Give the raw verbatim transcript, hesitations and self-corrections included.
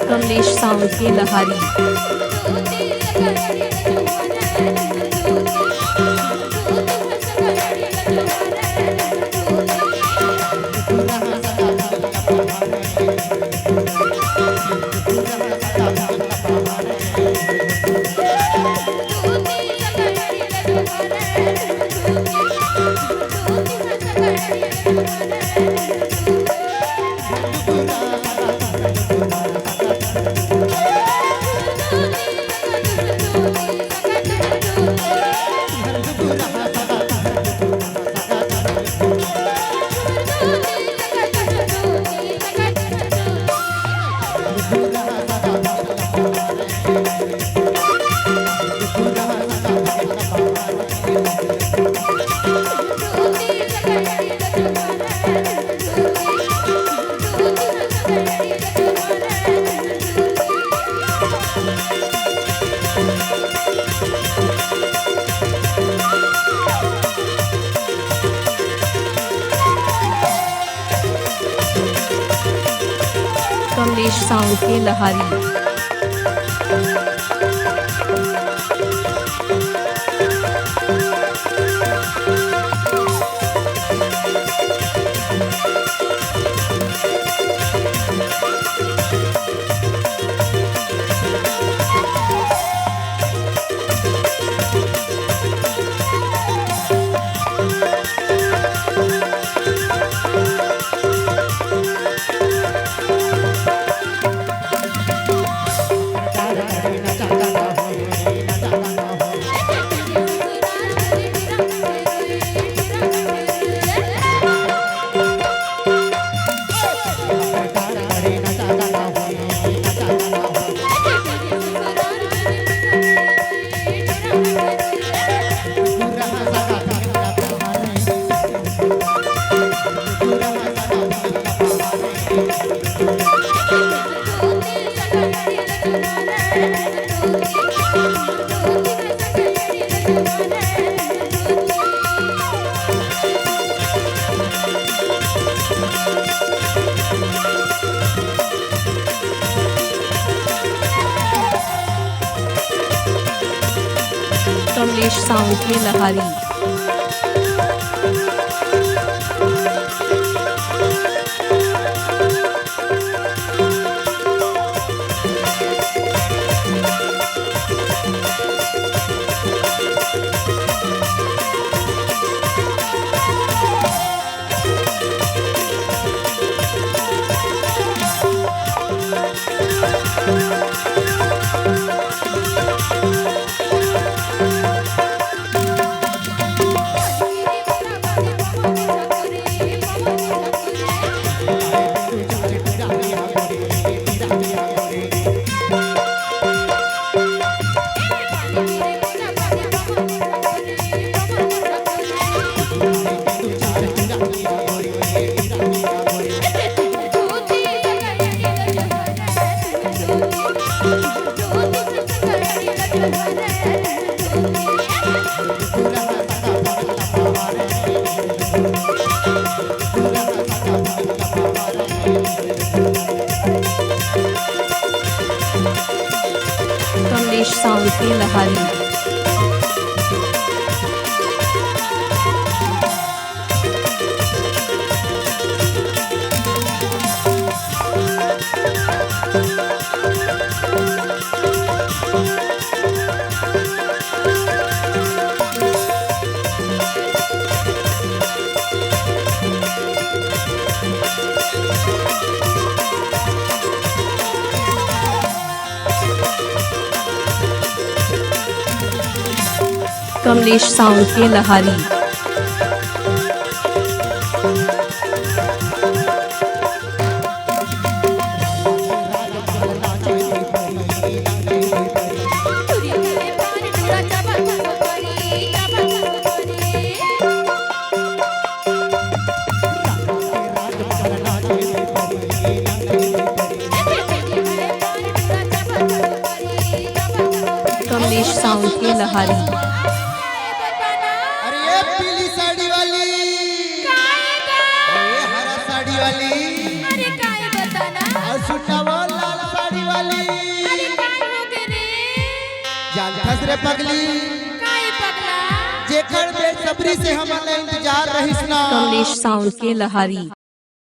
Kamlesh sound के लहारी। Kamlesh sound के लहारी। Kamlesh sound के लहारी। कमलेश साउंड के लहारी। कमलेश साउंड के लहारी। कमलेश साउंड के लहारी। अरे ये पीली साड़ी वाली। वाली। अरे काहे बताना? अउ सुनना वो लाल साड़ी वाली। अरे काय हो गे रे? जानथस रे पगली। काय पगला? जेकर बेसब्री से हमन ला इंतजार रहिस ना। कमलेश साउंड के लहारी।